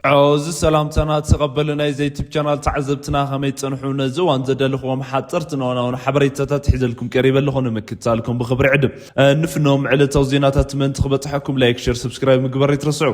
እዚ ሰላምታና ተቐበሉ ናይ ዘዩቱብ ቻናል ተዓዘብትና፣ ከመይ ጸንሑ? ነዚ እዋን ዘደልኽዎም ሓጸርትን እዋናውን ሓበሬታታት ሒዘልኩም ቀሪበ ኣለኹ። ንምክትታልኩም ብኽብሪ ዕድም። እንፍኖም ዕለታዊ ዜናታት ምእንቲ ክበጽሐኩም ላይክ፣ ሼር፣ ሰብስክራይብ ምግባር ኣይትረስዑ።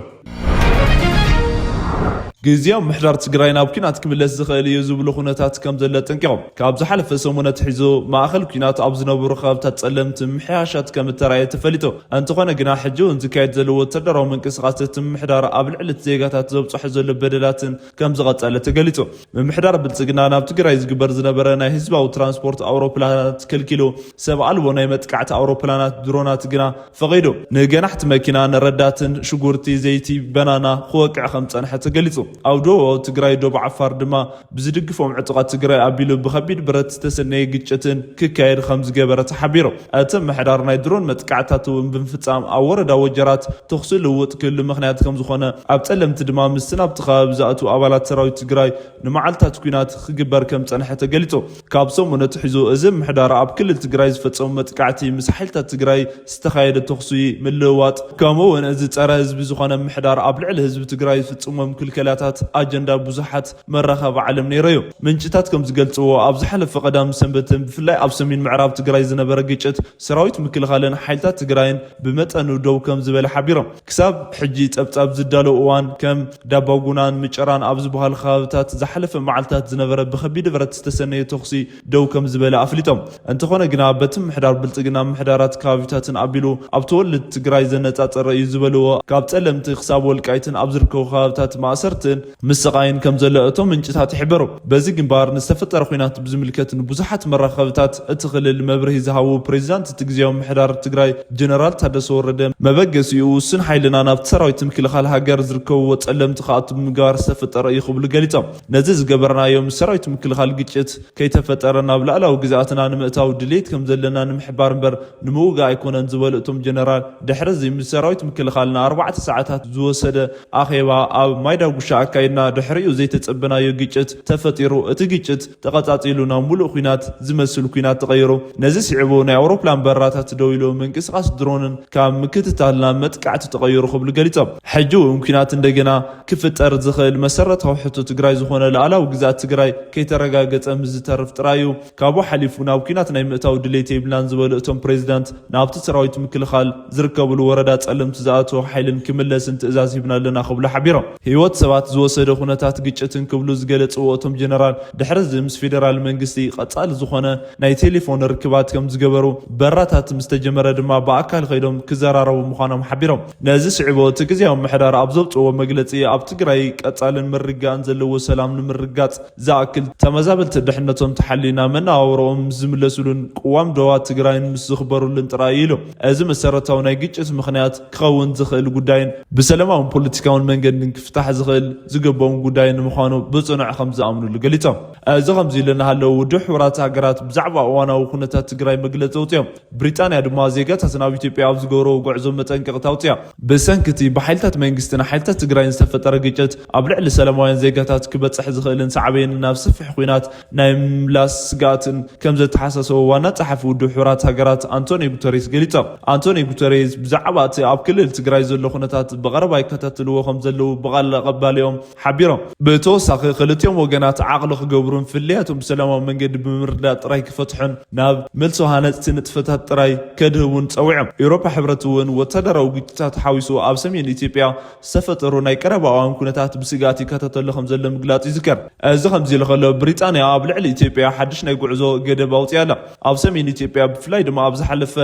ግዜያዊ ምምሕዳር ትግራይ ናብ ኲናት ክምለስ ዝኽእል እዩ ዝብሉ ኩነታት ከም ዘሎ ኣጠንቂቖም። ካብ ዝሓለፈ ሰሙን ኣትሒዙ ማእኸል ኲናት ኣብ ዝነበሩ ከባብታት ጸለምቲ ምሕያሻት ከም እተራእየ ተፈሊጡ። እንተኾነ ግና ሕጂ እውን ዝካየድ ዘሎ ወታደራዊ ምንቅስቓስ እቲ ምምሕዳር ኣብ ልዕሊ እቲ ዜጋታት ዘብፅሖ ዘሎ በደላትን ከም ዝቐጸለ ተገሊጹ። ምምሕዳር ብልጽግና ናብ ትግራይ ዝግበር ዝነበረ ናይ ህዝባዊ ትራንስፖርት ኣውሮፕላናት ከልኪሉ፣ ሰብ ኣልቦ ናይ መጥቃዕቲ ኣውሮፕላናት ድሮናት ግና ፈቒዱ። ንገናሕቲ መኪና፣ ንረዳትን ሽጉርቲ፣ ዘይቲ፣ በናና ክወቅዕ ከም ዝጸንሐ ተገሊጹ። ኣብ ደቡባዊ ትግራይ፣ ዶብ ዓፋር ድማ ብዝድግፎም ዕጡቓት ትግራይ ኣቢሉ ብኸቢድ ብረት ዝተሰነየ ግጭትን ክካየድ ከም ዝገበረ ተሓቢሩ። እቲ ምምሕዳር ናይ ድሮን መጥቃዕትታት እውን ብምፍጻም ኣብ ወረዳ ወጀራት ተኹሲ ልውውጥ ክህሉ ምኽንያት ከም ዝኾነ፣ ኣብ ጸለምቲ ድማ ምስቲ ናብቲ ከባቢ ዝኣትዉ ኣባላት ሰራዊት ትግራይ ንመዓልታት ኲናት ክግበር ከም ዝጸንሐ ተገሊጹ። ካብ ሰሙን ኣትሒዙ እዚ ምምሕዳር ኣብ ክልል ትግራይ ዝፈጸሙ መጥቃዕቲ ምስ ሓይልታት ትግራይ ዝተኻየደ ተኹሲ ምልውዋጥ፣ ከምኡ እውን እዚ ጸረ ህዝቢ ዝኾነ ምምሕዳር ኣብ ልዕሊ ህዝቢ ትግራይ ዝፍጽሞም ክልከላታት ኣጀንዳ ብዙሓት መራኸቢ ዓለም ነይሩ እዩ። ምንጭታት ከም ዝገልጽዎ፣ ኣብ ዝሓለፈ ቀዳም ሰንበትን ብፍላይ ኣብ ሰሜን ምዕራብ ትግራይ ዝነበረ ግጭት ሰራዊት ምክልኻልን ሓይልታት ትግራይን ብመጠኑ ደው ከም ዝበለ ሓቢሮም። ክሳብ ሕጂ ጸብጻብ ዝዳለው እዋን ከም ዳባጉናን ምጨራን ኣብ ዝበሃሉ ከባብታት ዝሓለፈ መዓልታት ዝነበረ ብኸቢድ ብረት ዝተሰነየ ተኹሲ ደው ከም ዝበለ ኣፍሊጦም። እንተኾነ ግና በቲ ምምሕዳር ብልጽግና ምምሕዳራት ከባቢታትን ኣቢሉ ኣብ ተወልድ ትግራይ ዘነጻጸረ እዩ ዝበልዎ ካብ ጸለምቲ ክሳብ ወልቃይትን ኣብ ዝርከቡ ከባብታት ማእሰርትን ምስቓይን ከም ዘሎ እቶም ምንጭታት ይሕበሩ። በዚ ግንባር ንዝተፈጠረ ኲናት ብዝምልከት ንብዙሓት መራኸብታት እቲ ክልል መብርሂ ዝሃቡ ፕሬዚዳንት እቲ ግዜያዊ ምምሕዳር ትግራይ ጀነራል ታደሰ ወረደ፣ መበገሲኡ ውሱን ሓይልና ናብቲ ሰራዊት ምክልኻል ሃገር ዝርከብዎ ጸለምቲ ክኣቱ ብምግባር ዝተፈጠረ እዩ ክብሉ ገሊጾም። ነዚ ዝገበርናዮ ምስ ሰራዊት ምክልኻል ግጭት ከይተፈጠረ ናብ ላዕላዊ ግዝኣትና ንምእታው ድሌት ከም ዘለና ንምሕባር እምበር ንምውጋእ ኣይኮነን ዝበሉ እቶም ጀነራል፣ ድሕሪ እዚ ምስ ሰራዊት ምክልኻል ንኣርባዕተ ሰዓታት ዝወሰደ ኣኼባ ኣብ ማይዳጉሻ ኣካይድና፣ ድሕሪኡ ዘይተጸበናዮ ግጭት ተፈጢሩ። እቲ ግጭት ተቐጻጺሉ ናብ ሙሉእ ኲናት ዝመስል ኲናት ተቐይሩ። ነዚ ስዒቡ ናይ ኣውሮፕላን በረራታት ደው ኢሉ፣ ምንቅስቓስ ድሮንን ካብ ምክትታል ናብ መጥቃዕቲ ተቐይሩ ክብሉ ገሊጾም። ሕጂ እውን ኲናት እንደገና ክፍጠር ዝኽእል መሰረታዊ ሕቶ ትግራይ ዝኾነ ሉኣላዊ ግዝኣት ትግራይ ከይተረጋገጸ ምስ ዝተርፍ ጥራይ እዩ። ካብኡ ሓሊፉ ናብ ኲናት ናይ ምእታው ድሌት የብልናን ዝበሉ እቶም ፕሬዚዳንት፣ ናብቲ ሰራዊት ምክልኻል ዝርከብሉ ወረዳ ጸለምቲ ዝኣተወ ሓይልን ክምለስን ትእዛዝ ሂብና ኣለና ክብሉ ሓቢሮም። ህይወት ሰባት ዝወሰደ ኩነታት ግጭትን ክብሉ ዝገለጽዎ እቶም ጀነራል፣ ድሕሪ እዚ ምስ ፌደራል መንግስቲ ቀጻሊ ዝኾነ ናይ ቴሌፎን ርክባት ከም ዝገበሩ፣ በራታት ምስ ተጀመረ ድማ ብኣካል ከይዶም ክዘራረቡ ምዃኖም ሓቢሮም። ነዚ ስዒቡ እቲ ግዜያዊ ምምሕዳር ኣብ ዘውፅዎ መግለፂ፣ ኣብ ትግራይ ቀጻልን ምርግጋእን ዘለዎ ሰላም ንምርግጋፅ ዝኣክል፣ ተመዛበልቲ ድሕነቶም ተሓልዩ ናብ መነባብሮኦም ዝምለሱሉን ቅዋም ዶባት ትግራይን ምስ ዝኽበሩሉን ጥራይ ኢሉ። እዚ መሰረታዊ ናይ ግጭት ምኽንያት ክኸውን ዝኽእል ጉዳይን ብሰላማውን ፖለቲካውን መንገድን ክፍታሕ ዝኽእል ዝገበኦም ጉዳይን ንምዃኑ ብጽኑዕ ከም ዝኣምኑሉ ገሊጾም። እዚ ከምዚ ኢሉ እናሃለወ፣ ውድብ ሕቡራት ሃገራት ብዛዕባ እዋናዊ ኩነታት ትግራይ መግለጺ ኣውጺኦም። ብሪጣንያ ድማ ዜጋታት ናብ ኢትዮጵያ ኣብ ዝገብርዎ ጉዕዞ መጠንቀቕታ ኣውጺኣ። ብሰንኪ እቲ ብሓይልታት መንግስትን ሓይልታት ትግራይን ዝተፈጠረ ግጭት ኣብ ልዕሊ ሰላማውያን ዜጋታት ክበጽሕ ዝኽእልን ሳዕቤን ናብ ሰፊሕ ኲናት ናይ ምምላስ ስግኣትን ከም ዘተሓሳሰቦ ዋና ጸሓፊ ውድብ ሕቡራት ሃገራት ኣንቶኒዮ ጉተሬስ ገሊጾም። ኣንቶኒዮ ጉተሬስ ብዛዕባ እቲ ኣብ ክልል ትግራይ ዘሎ ኩነታት ብቐረባ ይከታተልዎ ከም ዘለዉ ብቓል ኣቐባሊኦም ሓቢሮም። ብተወሳኺ ክልቲኦም ወገናት ዓቕሊ ክገብሩን ፍልልያቶም ብሰላማዊ መንገዲ ብምርዳእ ጥራይ ክፈትሑን ናብ መልሶ ሃነፅቲ ንጥፈታት ጥራይ ከድህቡን ጸዊዖም። ኤውሮፓ ሕብረት እውን ወታደራዊ ግጭታት ሓዊሱ ኣብ ሰሜን ኢትዮጵያ ዝተፈጠሩ ናይ ቀረባ እዋን ኩነታት ብስግኣት ይከታተሎ ከም ዘሎ ምግላጹ ይዝከር። እዚ ከምዚ ኢሉ ከሎ፣ ብሪጣንያ ኣብ ልዕሊ ኢትዮጵያ ሓድሽ ናይ ጉዕዞ ገደብ ኣውጺኣ ኣላ። ኣብ ሰሜን ኢትዮጵያ ብፍላይ ድማ ኣብ ዝሓለፈ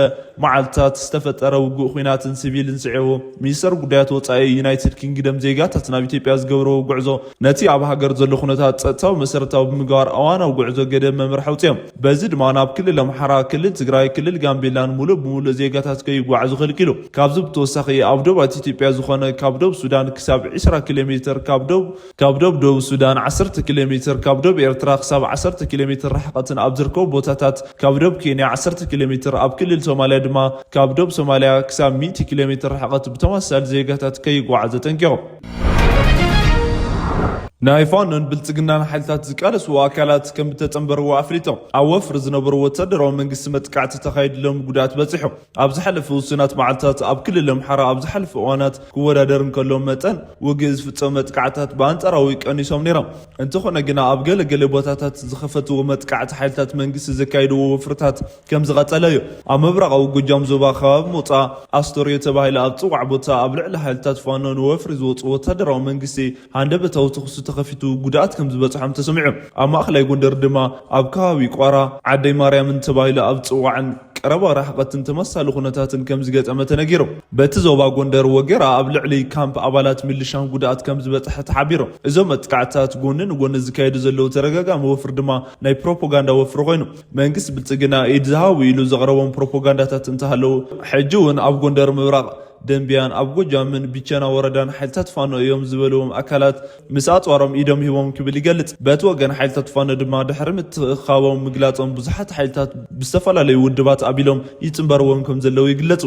መዓልታት ዝተፈጠረ ውግእ ኲናትን ሲቪልን ስዒቡ፣ ሚኒስተር ጉዳያት ወጻኢ ዩናይትድ ኪንግደም ዜጋታት ናብ ኢትዮጵያ ዝገብርዎ ጉዕዞ ነቲ ኣብ ሃገር ዘሎ ኩነታት ጸጥታዊ መሰረታዊ ብምግባር እዋናዊ ጉዕዞ ገደብ መምርሒ ኣውጺኦም። በዚ ድማ ናብ ክልል ኣምሓራ፣ ክልል ትግራይ፣ ክልል ጋምቤላን ሙሉእ ብሙሉእ ዜጋታት ከይጓዓዙ ከልኪሉ። ካብዚ ብተወሳኺ ኣብ ዶባት ኢትዮጵያ ዝኾነ ካብ ዶብ ሱዳን ክሳብ ዕስራ ኪሎ ሜትር፣ ካብ ዶብ ካብ ዶብ ደቡብ ሱዳን ዓሰርተ ኪሎ ሜትር፣ ካብ ዶብ ኤርትራ ክሳብ ዓሰርተ ኪሎ ሜትር ርሕቐትን ኣብ ዝርከቡ ቦታታት፣ ካብ ዶብ ኬንያ ዓሰርተ ኪሎ ሜትር፣ ኣብ ክልል ሶማልያ ድማ ካብ ዶብ ሶማልያ ክሳብ ሚእቲ ኪሎ ሜትር ርሕቐት ብተመሳሳሊ ዜጋታት ከይጓዓዝ ኣጠንቂቑ። ናይ ፋኖን ብልጽግናን ሓይልታት ዝቃለስዎ ኣካላት ከም እተጸንበርዎ ኣፍሊጦም። ኣብ ወፍሪ ዝነበሩ ወታደራዊ መንግስቲ መጥቃዕቲ ተኻይድሎም ጉድኣት በጺሑ። ኣብ ዝሓለፈ ውሱናት መዓልታት ኣብ ክልል ኣምሓራ ኣብ ዝሓለፈ እዋናት ክወዳደር እንከሎ መጠን ውግእ ዝፍጸሙ መጥቃዕታት ብኣንጻራዊ ቀኒሶም ነይሮም። እንተኾነ ግና ኣብ ገለ ገለ ቦታታት ዝኸፈትዎ መጥቃዕቲ ሓይልታት መንግስቲ ዘካይድዎ ወፍርታት ከም ዝቐጸለ እዩ። ኣብ ምብራቓዊ ጎጃም ዞባ ከባቢ ሞጻ ኣስቶርዮ ተባሂሉ ኣብ ጽዋዕ ቦታ ኣብ ልዕሊ ሓይልታት ፋኖ ንወፍሪ ዝወጹ ወታደራዊ መንግስቲ ሃንደበታዊ ተኹሲ ተኸፊቱ ጉድኣት ከም ዝበጽሖም ተሰሚዑ። ኣብ ማእኸላይ ጎንደር ድማ ኣብ ከባቢ ቋራ ዓደይ ማርያምን ተባሂሉ ኣብ ጽዋዕን ቀረባ ርሕቀትን ተመሳሳሊ ኩነታትን ከም ዝገጠመ ተነጊሩ። በቲ ዞባ ጎንደር ወገራ ኣብ ልዕሊ ካምፕ ኣባላት ሚሊሻን ጉድኣት ከም ዝበጽሐ ተሓቢሩ። እዞም መጥቃዕትታት ጎኒ ንጎኒ ዝካየዱ ዘለዉ ተደጋጋሚ ወፍሪ ድማ ናይ ፕሮፓጋንዳ ወፍሪ ኮይኑ፣ መንግስቲ ብልጽግና ኢድ ዝሃቡ ኢሉ ዘቕረቦም ፕሮፓጋንዳታት እንተሃለዉ፣ ሕጂ እውን ኣብ ጎንደር ምብራቕ ደንቢያን ኣብ ጎጃምን ቢቸና ወረዳን ሓይልታት ፋኖ እዮም ዝበልዎም ኣካላት ምስ ኣጽዋሮም ኢዶም ሂቦም ክብል ይገልጽ። በቲ ወገን ሓይልታት ፋኖ ድማ ድሕሪ ምትእኻቦም ምግላጾም ብዙሓት ሓይልታት ብዝተፈላለዩ ውድባት ኣቢሎም ይጽንበርዎም ከም ዘለዉ ይግለጹ።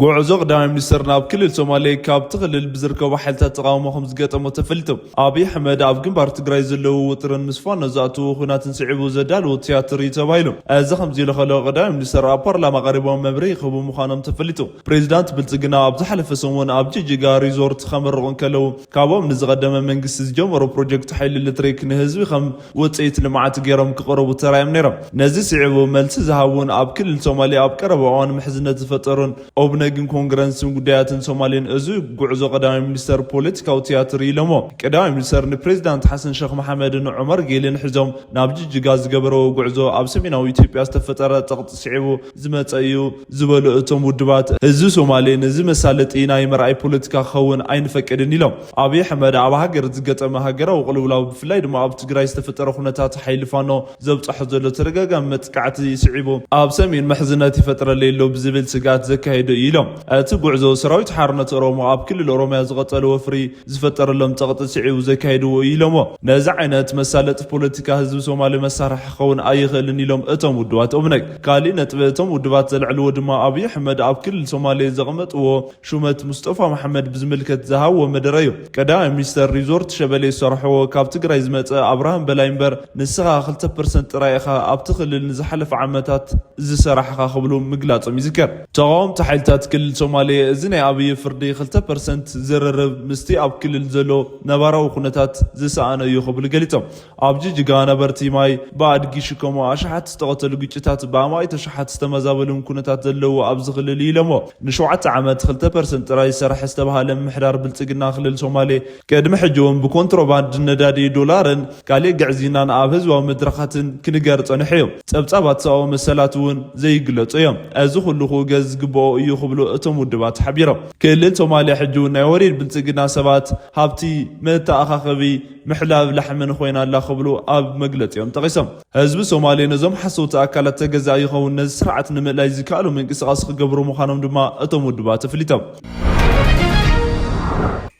ጉዕዞ ቀዳማይ ሚኒስትር ናብ ክልል ሶማሌ ካብቲ ክልል ብዝርከቡ ሓይልታት ተቃውሞ ከም ዝገጠሞ ተፈሊጡ። ኣብይ ኣሕመድ ኣብ ግንባር ትግራይ ዘለዉ ውጥርን ምስ ፋኖ ዝኣተዉ ኹናትን ስዒቡ ዘዳለዎ ትያትር እዩ ተባሂሉ። እዚ ከምዚ ኢሉ ከሎ ቀዳማይ ሚኒስትር ኣብ ፓርላማ ቀሪቦም መብርሂ ክህቡ ምዃኖም ተፈሊጡ። ፕሬዚዳንት ብልጽግና ኣብ ዝሓለፈ ሰሙን ኣብ ጅጅጋ ሪዞርት ከመርቑ እንከለዉ ካብኦም ንዝቐደመ መንግስቲ ዝጀመሮ ፕሮጀክት ሓይሊ ኤሌክትሪክ ንህዝቢ ከም ውፅኢት ልምዓት ገይሮም ክቕርቡ ተራዮም ነይሮም። ነዚ ስዒቡ መልሲ ዝሃቡን ኣብ ክልል ሶማሌ ኣብ ቀረባ እዋን ምሕዝነት ዝፈጠሩን ኦብነግን ኮንግረስን ጉዳያትን ሶማሌን እዚ ጉዕዞ ቀዳማይ ሚኒስተር ፖለቲካዊ ትያትር ኢሎሞ። ቀዳማይ ሚኒስተር ንፕሬዚዳንት ሓሰን ሸኽ መሓመድን ዑመር ጌልን ሒዞም ናብ ጅጅጋ ዝገበረዎ ጉዕዞ ኣብ ሰሜናዊ ኢትዮጵያ ዝተፈጠረ ጸቕጢ ስዒቡ ዝመጸ እዩ ዝበሉ እቶም ውድባት፣ ህዝቢ ሶማሌ ነዚ መሳለጢ ናይ መርኣይ ፖለቲካ ክኸውን ኣይንፈቅድን ኢሎም። ኣብይ ኣሕመድ ኣብ ሃገር ዝገጠመ ሃገራዊ ቅልውላው ብፍላይ ድማ ኣብ ትግራይ ዝተፈጠረ ኩነታት ሓይሊ ፋኖ ዘብፀሖ ዘሎ ተደጋጋሚ መጥቃዕቲ ስዒቡ ኣብ ሰሜን ምሕዝነት ይፈጥረለይ ኣሎ ብዝብል ስግኣት ዘካየደ እዩ ኢሎም። እቲ ጉዕዞ ሰራዊት ሓርነት ኦሮሞ ኣብ ክልል ኦሮሚያ ዝቐጸለ ወፍሪ ዝፈጠረሎም ጸቕጢ ስዒቡ ዘካየድዎ እዩ ኢሎሞ። ነዚ ዓይነት መሳለጢ ፖለቲካ ህዝቢ ሶማሌ መሳርሒ ክኸውን ኣይኽእልን ኢሎም እቶም ውድባት ኦብነግ። ካሊእ ነጥቢ እቶም ውድባት ዘልዕልዎ ድማ ኣብይ ኣሕመድ ኣብ ክልል ሶማሌ ዘቐመጥዎ ሹመት ሙስጠፋ መሓመድ ብዝምልከት ዝሃብዎ መደረ እዩ። ቀዳማይ ሚኒስተር ሪዞርት ሸበሌ ዝሰርሕዎ ካብ ትግራይ ዝመጸ ኣብርሃም በላይ እምበር ንስኻ ክልተ ፐርሰንት ጥራይ ኢኻ ኣብቲ ክልል ንዝሓለፈ ዓመታት ዝሰራሕኻ ክብሉ ምግላጾም ይዝከር። ተቓወምቲ ሓይልታት ክልል ሶማሌ እዚ ናይ ኣብይ ፍርዲ ክልተ ፐርሰንት ዝርርብ ምስቲ ኣብ ክልል ዘሎ ነባራዊ ኩነታት ዝሰኣነ እዩ ክብሉ ገሊጾም። ኣብ ጅጅጋ ነበርቲ ማይ ብኣድጊ ሽከሞ ኣሽሓት ዝተቐተሉ ግጭታት ብኣማኢት ኣሽሓት ዝተመዛበሉን ኩነታት ዘለዎ ኣብዚ ክልል እዩ ኢሎሞ። ንሸውዓተ ዓመት ክልተ ፐርሰንት ጥራይ ዝሰርሐ ዝተባሃለ ምምሕዳር ብልጽግና ክልል ሶማሌ ቅድሚ ሕጂ እውን ብኮንትሮባንድ ነዳዲ ዶላርን ካልእ ግዕዝይናን ኣብ ህዝባዊ መድረኻትን ክንገር ጸኒሑ እዩ። ጸብጻባት ሰብኣዊ መሰላት እውን ዘይግለጹ እዮም። እዚ ኩሉ ክውገዝ ዝግብኦ እዩ ክብሉ እቶም ውድባት ሓቢሮም። ክልል ሶማሌ ሕጂ እውን ናይ ወሪድ ብልጽግና ሰባት ሃብቲ መተኣኻኸቢ ምሕላብ ላሕምን ኮይና ኣላ ክብሉ ኣብ መግለጺኦም ጠቒሶም። ህዝቢ ሶማሌ ነዞም ሓሰውቲ ኣካላት ተገዛእ ይኸውን፣ ነዚ ስርዓት ንምእላይ ዝከኣሉ ምንቅስቓስ ክገብሩ ምዃኖም ድማ እቶም ውድባት ኣፍሊጦም።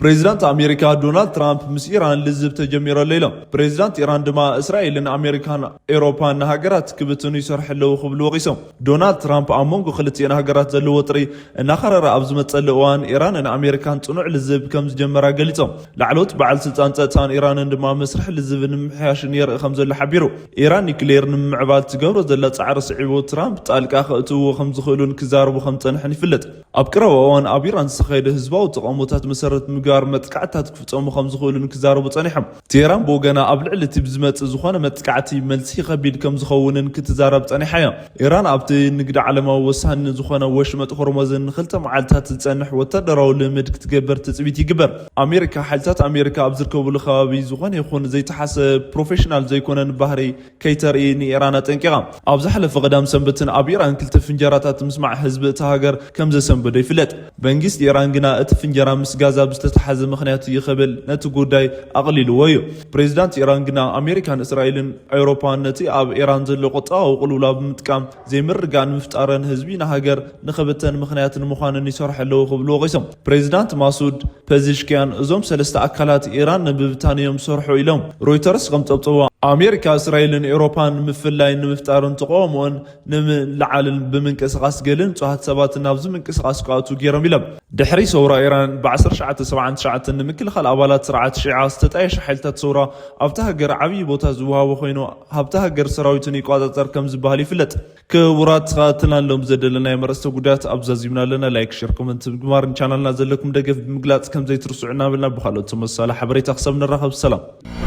ፕሬዚዳንት ኣሜሪካ ዶናልድ ትራምፕ ምስ ኢራን ልዝብ ተጀሚሩ ኣሎ ኢሎም። ፕሬዚዳንት ኢራን ድማ እስራኤልን ኣሜሪካን ኤውሮፓን ንሃገራት ክብትኑ ይሰርሑ ኣለዉ ክብሉ ወቒሶም። ዶናልድ ትራምፕ ኣብ መንጎ ክልቲኤን ሃገራት ዘሎ ወጥሪ እናኸረረ ኣብ ዝመጸሉ እዋን ኢራንን ኣሜሪካን ጽኑዕ ልዝብ ከም ዝጀመራ ገሊጾም። ላዕለዎት በዓል ስልጣን ጸጥታን ኢራንን ድማ መስርሕ ልዝብ ንምምሕያሽን የርኢ ከም ዘሎ ሓቢሩ። ኢራን ኒክሌር ንምምዕባል ትገብሮ ዘላ ጻዕሪ ስዒቡ ትራምፕ ጣልቃ ከእትውዎ ከም ዝኽእሉን ክዛረቡ ከም ጸንሐን ይፍለጥ። ኣብ ቀረባ እዋን ኣብ ኢራን ዝተኻየደ ህዝባዊ ተቓውሞታት መሰረት ምግባር መጥቃዕትታት ክፍጸሙ ከም ዝኽእሉን ክዛረቡ ጸኒሖም። ቴህራን ብወገና ኣብ ልዕሊ እቲ ብዝመጽእ ዝኾነ መጥቃዕቲ መልሲ ከቢድ ከም ዝኸውንን ክትዛረብ ጸኒሓ እያ። ኢራን ኣብቲ ንግዲ ዓለማዊ ወሳኒ ዝኾነ ወሽመጥ ሆርሞዝን ንክልተ መዓልታት ዝጸንሕ ወታደራዊ ልምምድ ክትገብር ትጽቢት ይግበር። ኣሜሪካ ሓይልታት ኣሜሪካ ኣብ ዝርከብሉ ከባቢ ዝኾነ ይኹን ዘይተሓሰበ ፕሮፌሽናል ዘይኮነን ባህሪ ከይተርኢ ንኢራን ኣጠንቂቓ። ኣብ ዝሓለፈ ቀዳም ሰንበትን ኣብ ኢራን ክልተ ፍንጀራታት ምስማዕ ህዝቢ እታ ሃገር ከም ዘሰንበዶ ይፍለጥ። መንግስቲ ኢራን ግና እቲ ፍንጀራ ምስ ጋዛ ብዝተተሓዘ ምኽንያት እዩ ክብል ነቲ ጉዳይ ኣቕሊልዎ እዩ። ፕሬዚዳንት ኢራን ግና ኣሜሪካን እስራኤልን ኣውሮፓን ነቲ ኣብ ኢራን ዘሎ ቁጠባዊ ቅልውላው ብምጥቃም ዘይምርግጋእ ንምፍጣርን ህዝቢ ንሃገር ንኽብተን ምኽንያት ንምዃንን ይሰርሑ ኣለዉ ክብሉ ወቒሶም። ፕሬዚዳንት ማሱድ ፐዚሽኪያን እዞም ሰለስተ ኣካላት ኢራን ንምብታን እዮም ዝሰርሑ ኢሎም። ሮይተርስ ከም ጸብጸቦ ኣሜሪካ፣ እስራኤልን ኤውሮፓን ምፍላይ ንምፍጣርን ተቃውሞን ንምልዓልን ብምንቅስቃስ ገለ ንጹሃት ሰባትን ናብዚ ምንቅስቃስ ክኣትዉ ገይሮም ኢሎም። ድሕሪ ሰውራ ኢራን ብ1979 ንምክልኻል ኣባላት ስርዓት ሺዓ ዝተጣየሸ ሓይልታት ሰውራ ኣብታ ሃገር ዓብዪ ቦታ ዝወሃቦ ኮይኑ ኣብታ ሃገር ሰራዊትን ይቆጻጸር ከም ዝበሃል ይፍለጥ። ክቡራት ተኸታተልቲ፣ ንሎም ዘደለናዮም ኣርእስተ ጉዳያት ኣብዛዚምና ኣለና። ላይክ፣ ሼር፣ ኮመንት ብምግባርን ቻናልና ዘለኩም ደገፍ ብምግላጽ ከም ዘይትርስዑ እናበልና ብኻልኦት ተመሳሳሊ ሓበሬታ ክሳብ ንራኸብ ሰላም።